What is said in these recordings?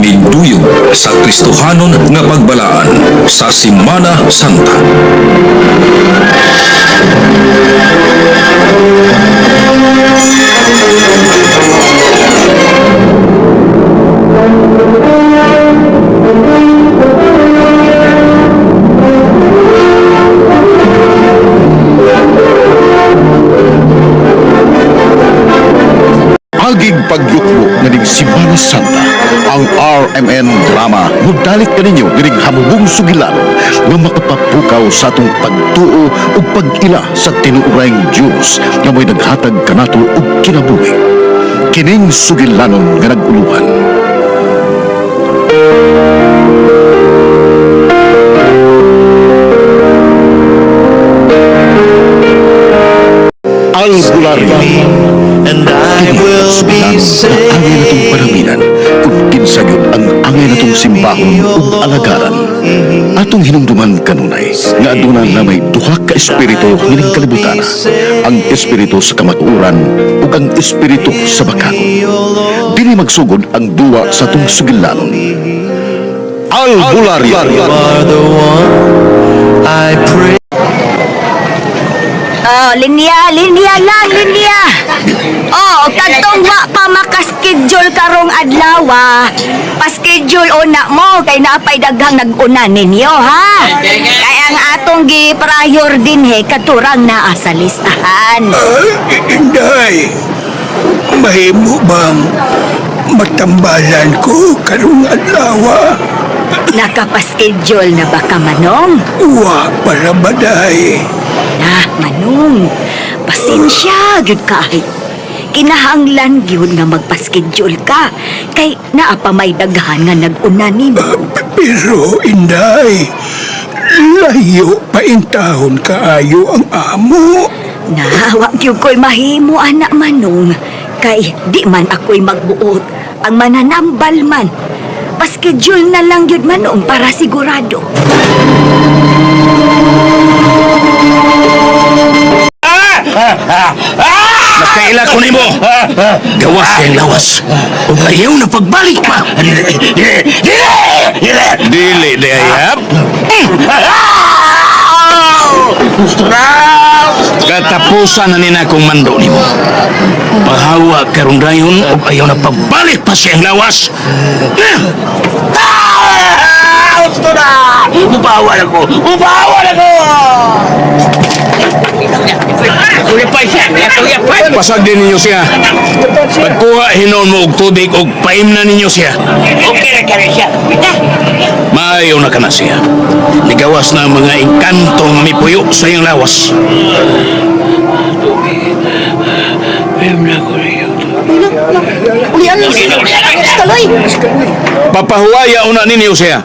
Migduyog sa Kristohanon nga pagbalaan sa Simana Santa. Agig pagyukbo nga ning Simana Santa, ang RMN Drama mudalit kaninyo dining hamubong sugilanon nga makapapukaw sa atong pagtuo ug pag-ila sa tinuorayng Dios nga mo'y naghatag kanato og kinabuhi. Kining sugilanon nga nag-uluhan. Albularyo. And I Kini will be ang sugilanon nga angay natong saved. panaminan kung kinsa gyud ang angay natong simbahon ug alagaran. Atong hinumduman kanunay nga aduna na may duha ka espiritu nining kalibutan, ang espiritu sa kamatuoran ug ang espiritu sa bakagon. Dili magsugod ang duwa sa atong sugilanon. Albularyo. You are the one I pray. Oh, linya, linya lang, linya. Oh, kadtong wa pa makaschedule karong adlaw. Pa-schedule una mo kay naapay daghang nag-una ninyo, ha? Kay ang atong gi-prior din he katurang naa sa listahan. Ay, Inday, mahimo bang matambalan ko karong adlaw? Nakapaschedule na ba ka, Manong? Wa para baday. Na, Manong, pasensya gyud kaayo. Kinahanglan gyud nga magpa-schedule ka kay naa pa may daghan nga nag-una nimo. Pero Inday, layo pa intahon kaayo ang amo. Na, wa gyud ko'y mahimo anak Manong. Kay di man ako'y magbuot ang mananambal man. Paschedule na lang gyud Manong para sigurado. Nakaila ko nimo. Gawas kayang lawas. Ug ayaw na pagbalik pa. Dili di ayap. Katapusan na nina kong mando nimo. Pahawa karon dayon ug ayaw na pagbalik pa siyang lawas. Gusto na! Mubawan ako! Mubawan ako! Pasag din ninyo siya. Pagkuha hinon mo og tubig og paimna ninyo siya. Okay na kare siya. Maayo na ka na siya. Nigawas na ang mga engkanto nga mipuyo sa iyang lawas. Papahuwaya una ninyo siya.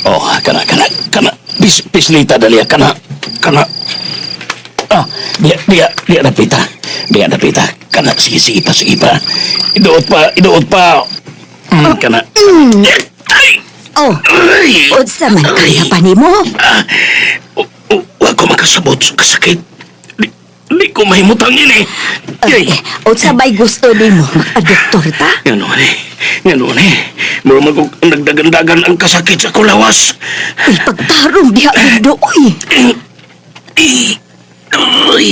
Oh, kana kana kana. Pis pislita dali kana kana. Ah, dia dia dia dapita. Dia dapita. Kana sige sige pa sige pa. Iduot pa, iduot pa. Kana. Ay! Oh, Ay! unsa man kaya pa nimo? Ah, wa ko makasabot sa kasakit. Di ko mahimutang ini. Ay, Ay. unsa bay gusto nimo magpa-doktor ta? Ngano ni? Ngano ni? Mura man kog nagdagandagan ang kasakit sa kulawas. Uy, pagtarong diha dindo oy. Ay! Ay!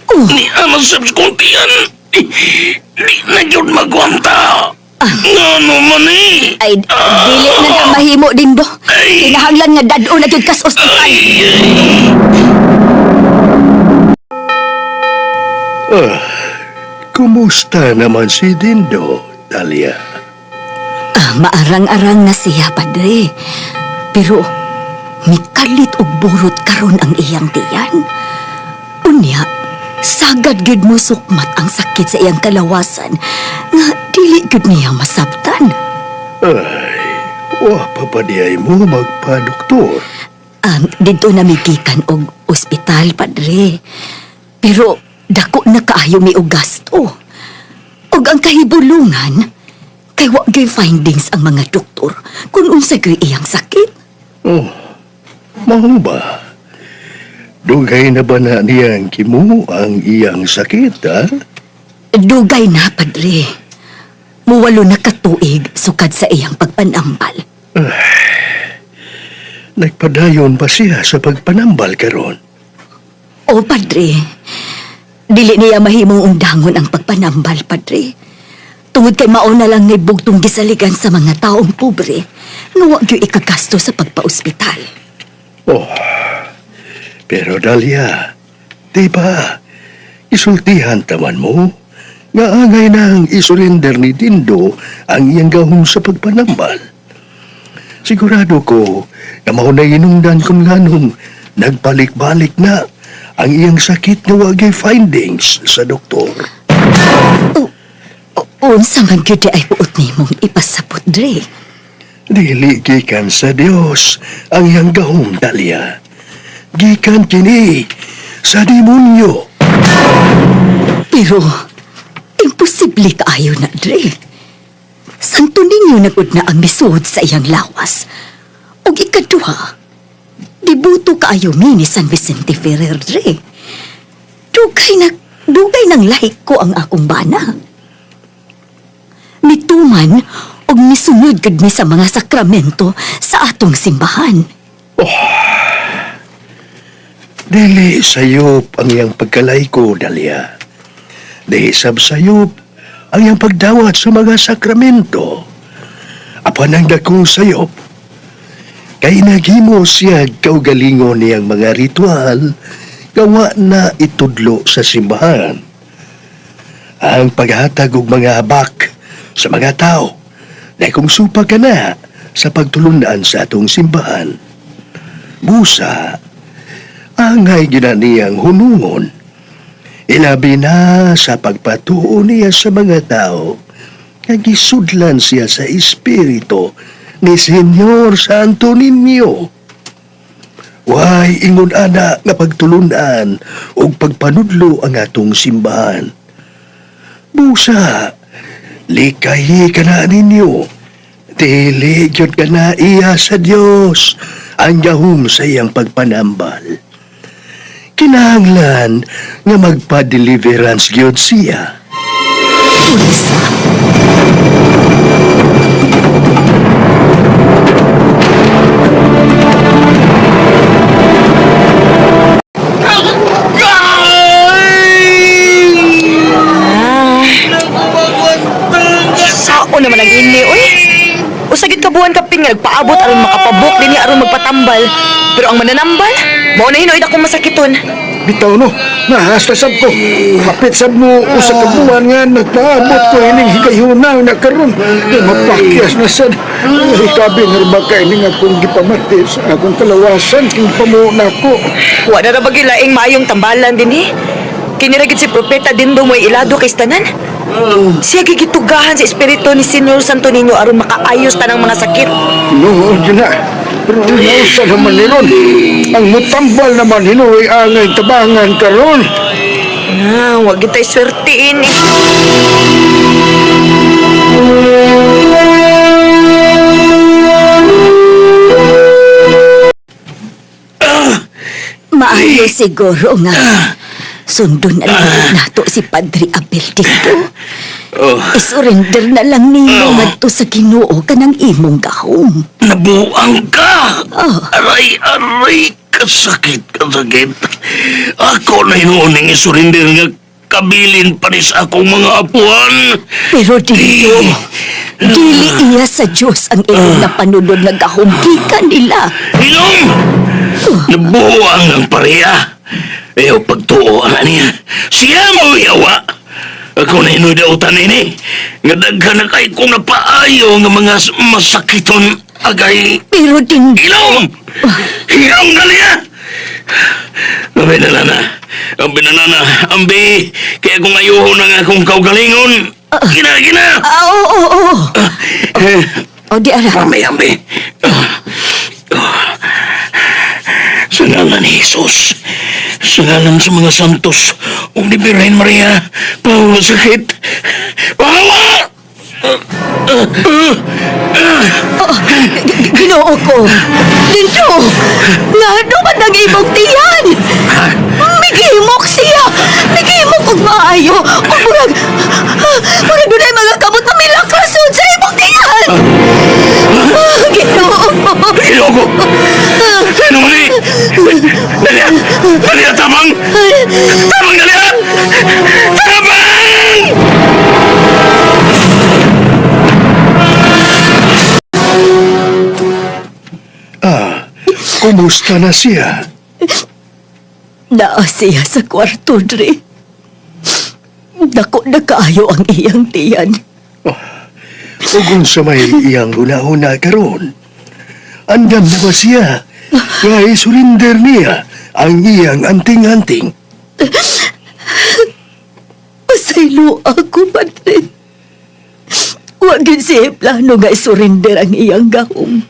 Oh. Ni ama sa kong tiyan. Di na yun magwanta. Ngano man eh? Ay, dili na na mahimo dindo. Kinahanglan nga dad-o na gyud kas ospital. Kumusta naman si Dindo, Talia? Ah, maarang-arang na siya, padre. Pero mikalit og burot karon ang iyang tiyan. Unya, sagad gyud mo sukmat ang sakit sa iyang kalawasan nga dili gyud niya masabtan. Ay, wa pa ba di ay mo magpadoktor? Dito na migikan og ospital, padre. Pero dako na kaayo mi og gasto. Og ang kahibulungan, kay wa gyud findings ang mga doktor kung unsa gyud iyang sakit. Oh, mao ba? Dugay na ba na niyang kimu ang iyang sakit, ha? Dugay na, Padre. Muwalo na katuig sukad sa iyang pagpanambal. Nagpadayon ba siya sa pagpanambal karon? O, Padre. Dili niya mahimong undangon ang pagpanambal, Padre. Tungod kay mao na lang ni bugtong gisaligan sa mga taong pobre nga wa gyud ikagasto sa pagpaospital. Oh, pero Dalia, di ba, isultihan taman mo nga angay nang isurrender ni Dindo ang iyang gahom sa pagpanambal. Sigurado ko na mao na inungdan kung nganong nagpalik-balik na ang iyang sakit nga wagay findings sa doktor. Unsa man gyud di ay buot nimong ipasabot, Dre. Dili gikan sa Dios ang iyang gahom, Dalia. Gikan kini sa demonyo. Pero, imposible kaayo na, Dre. Santo Niño nagud na ang misuod sa iyang lawas. Og ikaduha, dibuto kaayo mi ni San Vicente Ferrer, Dre. Dugay nang lahik ko ang akong bana. Mituman og misunod gud mi sa mga sakramento sa atong simbahan. Dili sayop ang iyang pagkalayko, Dalia. Dili sab sayop ang iyang pagdawat sa mga sakramento. Apan ang dakong sayop, kay naghimo siya kaugalingon niyang mga ritual gawa na itudlo sa simbahan. Ang paghatag og mga habak sa mga tao na kung supa ka na sa pagtulunan sa atong simbahan. Busa, angay gina niyang hunungon. Ilabi na sa pagpatuo niya sa mga tao, nga gisudlan siya sa espiritu ni Senyor Santo Niño. Way ingon ana nga pagtulunan ug pagpanudlo ang atong simbahan. Busa, likayi ka na ninyo. Dili gyud ka na iya sa Dios ang gahom sa iyang pagpanambal. Kinahanglan nga magpa-deliverance gyud siya. Unsa? Sao naman ang ini, uy? Usagit ka buwan kapin nga nagpaabot aron makapabok din niya aron magpatambal. Pero ang mananambal, mao na hinoid akong masakiton. Bitaw no, nahasta sab ko. Kapit sab mo usa ka buwan nga nagpaabot ko ining higayuna na karon. Di mapakyas na sad. Ikabi nga ba kay ning akong gipamati sa akong kalawasan king pamuna ko. Wa na ra ba gilaing maayong tambalan dinhi? Kini ra gid si propeta Dindo mo'y ilado kay tanan. Siya gigitugahan sa espiritu ni Senyor Santo Niño aron makaayos tanang mga sakit. Noon yun na. Pero ang nausa naman ni Ron, ang mutambal naman hinuoy angay tabangan karon. Ah, wag gid tay swerte ini. Maayo siguro nga. Sundon na lang nato si Padre Abel dito. Isurrender na lang nimo ngadto sa Ginoo kanang imong gahom. Nabuang ka! Aray, aray, kasakit, kasakit. Ako na hinuuning isurinder nga kabilin pa ni sa akong mga apuan. Pero dito, dili iya sa Dios ang imong napanulod nga gahom gikan nila. Hilong! Nabuang ang pareha. Ayaw pagtuo ang niya. Siya mo yawa. Ako na hinuoy dautan ini. Nga daghan na kay kong napaayo nga mga masakiton agay. Pero din Ilong! Hilong na niya! Ambi na na. Ambi na na. Ambi! Kaya kung ayuho na nga akong kaugalingon. Gina, gina! Ah, oo, oo, oo. O di ara. Ambi, ambi. Sa ngalan ni Jesus, sa ngalan sa mga santos, ug ni Birhen Maria, pawa sakit, pawa! Ginoo ko. Dito. Ngano man ang imong tiyan? Migimok siya. Migimok og maayo. kaayo. Ug murag murag dunay mga kamot na milakasod sa imong tiyan. Ah, Ginoo. Ginoo ko! Ano ni? Dalia! Dalia, tabang! Tabang, Dalia! Tabang! Ah, kumusta na siya? Naa siya sa kwarto, Dre. Dako na kaayo ang iyang tiyan. Ug unsa may iyang huna-huna karon? Andam na ba siya nga isurrender niya ang iyang anting-anting? Pasaylo ako, Padre. Huwag yun siya plano nga isurrender ang iyang gahom.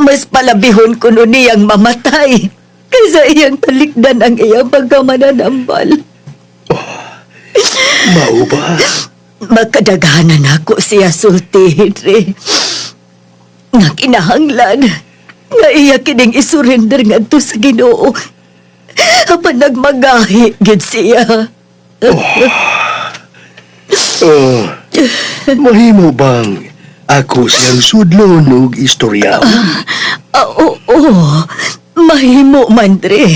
Mas palabihon ko nun niyang mamatay kaysa iyang talikdan ang iyang pagkamananambal. Mao ba? Makadaghanan ako siya sulti, Henry. Nga kinahanglan nga iya kining isurrender ngadto sa Ginoo. Apan nagmagahi gid siya. Oh, mahimo bang ako siyang sudlon og istorya? Ah, oo, mahimo man, Dre.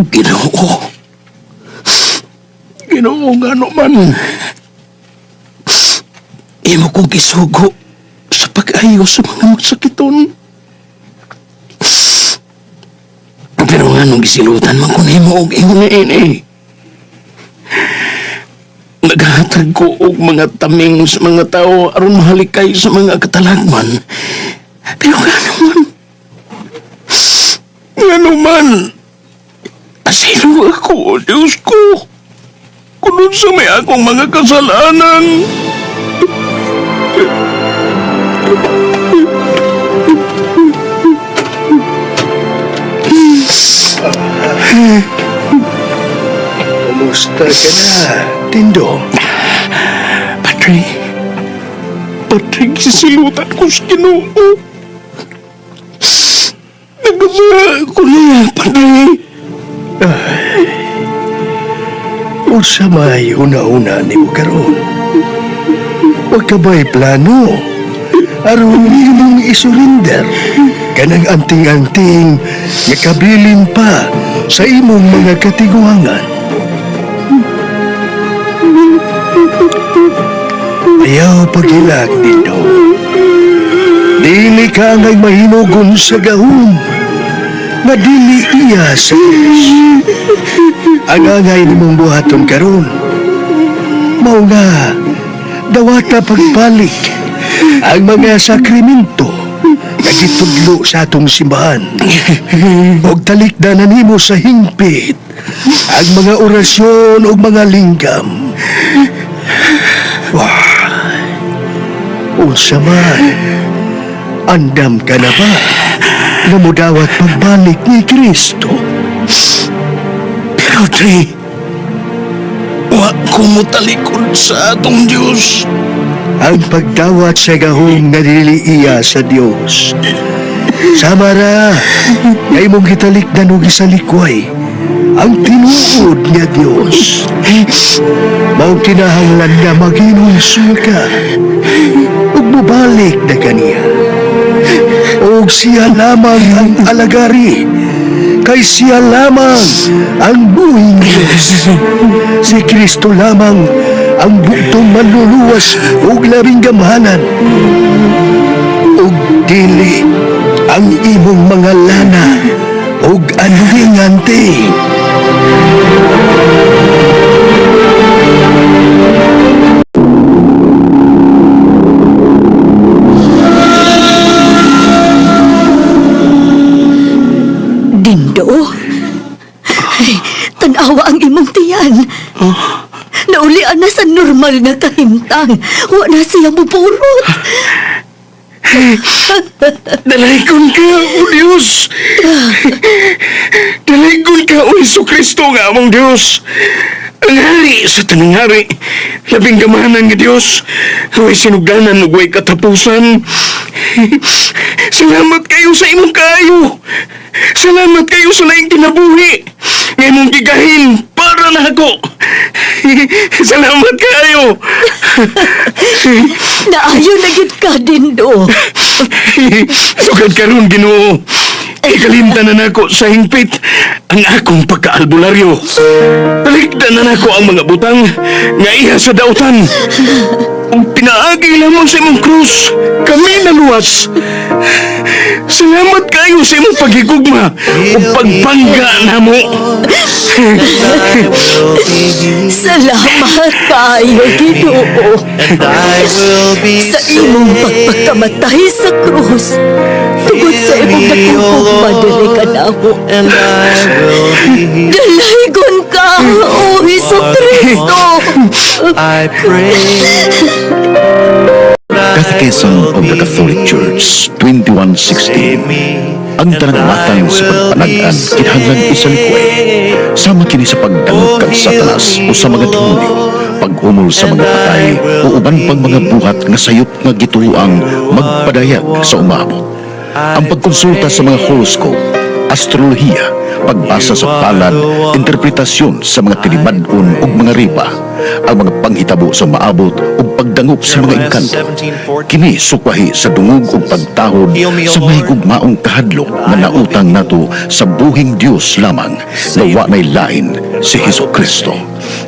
Ginoo. Ginoo nga naman. Imo kong gisugo sa pag-ayo sa mga masakiton. Pero nga nung gisilutan man ko nimo og ingon ni ini. Naghatag ko og mga taming sa mga tao aron mahalikay sa mga katalagman. Pero nga naman. Nga naman. Asilo ako, Diyos ko. Kunod sa may akong mga kasalanan. Kumusta ka na, Tindo? Padre, Padre, sisilutan ko sa Ginoo. Nagkasala ko niya, Padre. Unsa may una-una nimo karon? Wa ka ba'y plano? Aron imong isurrender kanang anting-anting nga kabilin pa sa imong mga katiguangan. Ayaw paghilak dito. Dili ka ngay mahinugon sa gahom nga dili iya sa Diyos. Ang angay nimong buhaton karon. Mao nga dawata pagbalik ang mga sakramento nga gitudlo sa atong simbahan. Og talikdan na nimo sa hingpit ang mga orasyon ug mga linggam. Wah! Unsa man, andam ka na ba na mudawat pagbalik ni Kristo? Pero, Dre, wa ko mo talikod sa atong Diyos. Ang pagdawat sa gahom nga dili iya sa Dios. Sama ra, nga imong gitalikdan og isalikway ang tinuod nga Dios. Mao kinahanglan nga maghinulsol ka ug mobalik na kaniya. Og siya lamang ang alagari, kay siya lamang ang buhing Diyos. Si Kristo lamang ang bugtong manluluwas ug labing gamhanan. Ug dili ang imong mga lana ug anting-anting. Dindo? Ay, tanawa ang imong tiyan. Naulian na sa normal nga kahimtang. Wa na siya mupurot. Dalaygon ka, O Diyos! Dalaygon ka, O Jesu Kristo nga among Diyos! Ang hari sa tanang hari, labing gamanan nga Dios, way sinugdanan ug way katapusan. Salamat kayo sa imong kaayo. Salamat kayo sa laing kinabuhi nga imong gigahin para nako. Salamat kayo. Naayo na gid ka, Dindo. Sugad karon, Ginoo, ikalimtan na nako sa hingpit ang akong pagkaalbularyo. Talikdan na nako ang mga butang nga iya sa dautan. Ug pinaagi lamang sa imong krus, kami naluwas. Salamat kayo sa imong paghigugma ug pagpangga namo. Salamat kaayo, Ginoo. And I will be Sa imong pagpagkamatay sa krus. Tungod sa imong dakong hugma diri kanamo. And I will be Dalaygon ka, O Hesus Kristo. I pray. Catechism of the Catholic Church, 2116. Ang tanang matang sa pagpanag-an kinahanglan isalikway. Sama kini sa pagdangop kang Satanas o sa mga demonyo, paghumol sa mga patay o uban pang mga buhat nga sayop nga gituoang magpadayag sa umaabot. Ang pagkonsulta sa mga horoscope, astrolohiya, pagbasa sa palad, interpretasyon sa mga tinimad-on ug mga ripa, ang mga panghitabo sa maabot ug pagdangop sa mga engkanto. Kini sukwahi sa dungog ug pagtahod sa mahigugmaong kahadlok nga nautang nato sa buhing Dios lamang nga wa nay lain, si Hesus Kristo,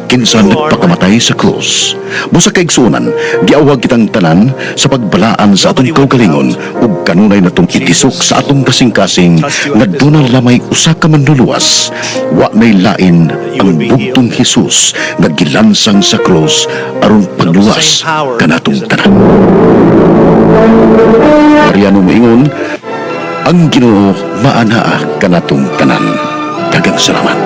kinsa nagpakamatay sa krus. Busa, kaigsuonan, giawhag kitang tanan sa pagbalaan sa atong kaugalingon ug kanunay natong itisok sa atong kasing-kasing nga duna lamay usa ka manluluwas, wa nay lain, ang bugtong Hesus nga gilansang sa krus aron pagluwas kanatong tanan. Mariano moingon, ang Ginoo maanaa kanatong tanan. Daghang salamat.